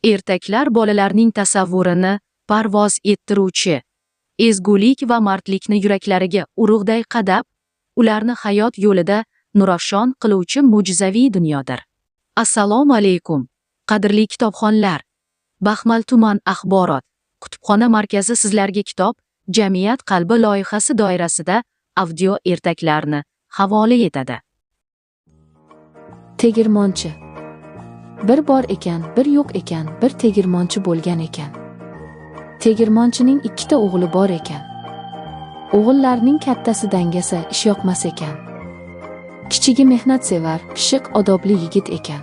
Ertaklar bolalarning tasavvurini parvoz ettiruvchi, ezgulik va mardlikni yuraklariga urug'day qadab, ularni hayot yo'lida nurafshon qiluvchi mo'jizaviy dunyodir. Assalomu alaykum, qadrli kitobxonlar. Baxmal tuman axborot kutubxona markazi sizlarga kitob jamiyat qalbi loyihasi doirasida audio ertaklarni havola etadi. Tegirmonchi. Bir bor ekan, bir yo'q ekan, bir tegirmonchi bo'lgan ekan. Tegirmonchining ikkita o'g'li bor ekan. O'g'illarning kattasi dangasa, ishyoqmas ekan. Kichigi mehnatsevar, pishiq, odobli yigit ekan.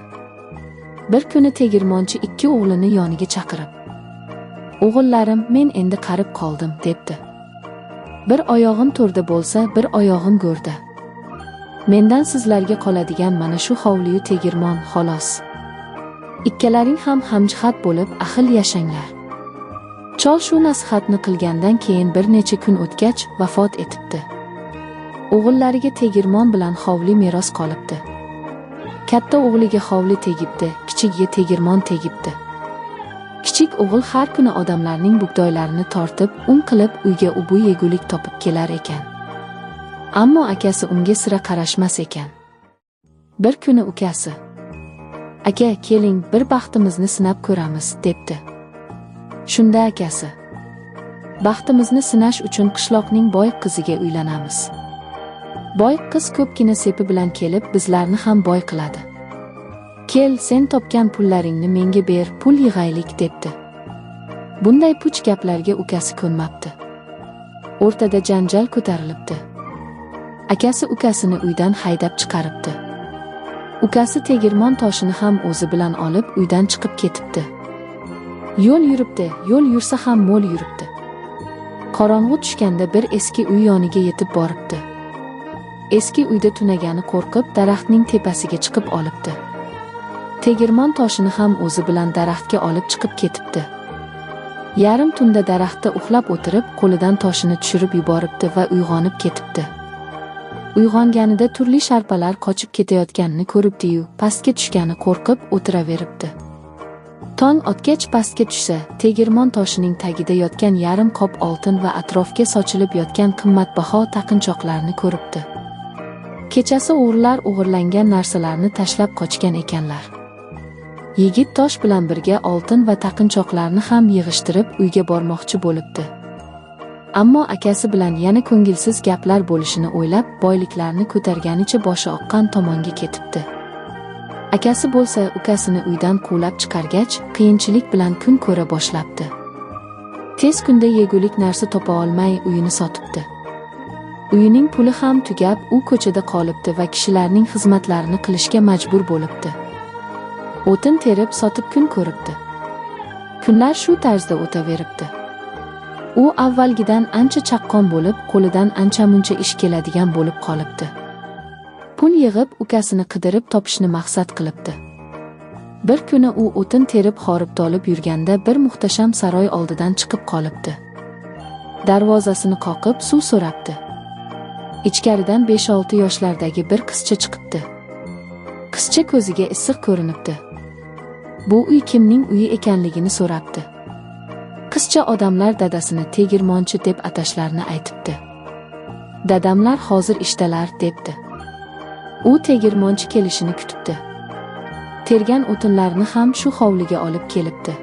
Bir kuni tegirmonchi ikki o'g'lini yoniga chaqirib, "O'g'illarim, men endi qarib qoldim", debdi. "Bir oyog'im to'rda bo'lsa, bir oyog'im go'rda. Mendan sizlarga qoladigan mana shu hovliyu tegirmon xolos. Ikkalaring ham hamjihat bo'lib, ahil yashanglar." Chol shu nasihatni qilgandan keyin bir necha kun o'tgach vafot etibdi. O'g'illariga tegirmon bilan hovli meros qolibdi. Katta o'g'liga hovli tegibdi, kichigiga tegirmon tegibdi. Kichik o'g'il har kuni odamlarning bug'doylarini tortib, un qilib uyga ubu yegulik topib kelar ekan. Ammo akasi unga sira qarashmas ekan. Bir kuni ukasi, "Aka, keling, bir baxtimizni sinab ko'ramiz", debdi. Shunda akasi, "Baxtimizni sinash uchun qishloqning boy qiziga uylanamiz. Boy qiz ko'pgina sepi bilan kelib, bizlarni ham boy qiladi. Kel, sen topgan pullaringni menga ber, pul yig'aylik", debdi. Bunday puch gaplarga ukasi ko'nmabdi. O'rtada janjal ko'tarilibdi. Akasi ukasini uydan haydab chiqaribdi. Ukasi tegirmon toshini ham o'zi bilan olib uydan chiqib ketibdi. Yo'l yuribdi, yo'l yursa ham mo'l yuribdi. Qorong'u tushganda bir eski uy yoniga yetib boribdi. Eski uyda tunagani qo'rqib, daraxtning tepasiga chiqib olibdi. Tegirmon toshini ham o'zi bilan daraxtga olib chiqib ketibdi. Yarim tunda daraxtda uxlab o'tirib, qo'lidan toshini tushirib yuboribdi va uyg'onib ketibdi. Uyg'onganida turli sharpalar qochib ketayotganini ko'ribdi-yu, pastga tushgani qo'rqib o'tiraveribdi. Tong otgach pastga tushsa, tegirmon toshining tagida yotgan yarim qop oltin va atrofga sochilib yotgan qimmatbaho taqinchoqlarni ko'ribdi. Kechasi o'g'rilar o'g'irlangan narsalarni tashlab qochgan ekanlar. Yigit tosh bilan birga oltin va taqinchoqlarni ham yig'ishtirib uyga bormoqchi bo'libdi. Ammo akasi bilan yana ko'ngilsiz gaplar bo'lishini o'ylab, boyliklarni ko'targanicha boshi oqqan tomonga ketibdi. Akasi bo'lsa ukasini uydan quvlab chiqargach, qiyinchilik bilan kun ko'ra boshlabdi. Tez kunda yegulik narsa topa olmay uyini sotibdi. Uyining puli ham tugab, u ko'chada qolibdi va kishilarning xizmatlarini qilishga majbur bo'libdi. O'tin terib sotib kun ko'ribdi. Kunlar shu tarzda o'taveribdi. U avvalgidan ancha chaqqon bo'lib, qo'lidan ancha-muncha ish keladigan bo'lib qolibdi. Pul yig'ib, ukasini qidirib topishni maqsad qilibdi. Bir kuni u o'tin terib horib tolib yurganda bir muhtasham saroy oldidan chiqib qolibdi. Darvozasini qoqib suv so'rabdi. Ichkaridan 5-6 yoshlardagi bir qizcha chiqibdi. Qizcha ko'ziga issiq ko'rinibdi. Bu uy kimning uyi ekanligini so'rabdi. Qizcha odamlar dadasini tegirmonchi deb atashlarini aytibdi. "Dadamlar hozir ishdalar", debdi. U tegirmonchi kelishini kutibdi. Tergan o'tinlarni ham shu hovliga olib kelibdi.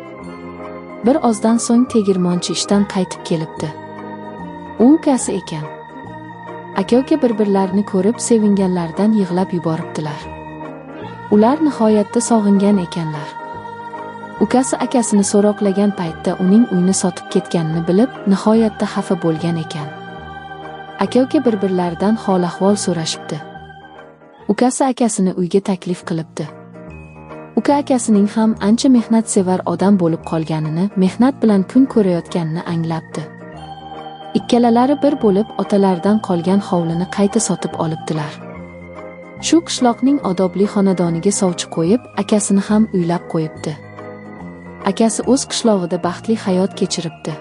Bir ozdan so'ng tegirmonchi ishdan qaytib kelibdi. U ukasi ekan. Aka-uka bir-birlarini ko'rib sevinganlaridan yig'lab yuboribdilar. Ular nihoyatda sog'ingan ekanlar. Ukasi akasini so'roqlagan paytda uning uyni sotib ketganini bilib, nihoyatda xafa bo'lgan ekan. Aka-uka bir-birlaridan hol-ahvol so'rashibdi. Ukasi akasini uyga taklif qilibdi. Uka akasining ham ancha mehnatsevar odam bo'lib qolganini, mehnat bilan kun ko'rayotganini anglabdi. Ikkalalari bir bo'lib otalaridan qolgan hovlini qayta sotib olibdilar. Shu qishloqning odobli xonadoniga sovchi qo'yib, akasini ham uylab qo'yibdi. Akasi o'z qishlog'ida baxtli hayot kechiribdi.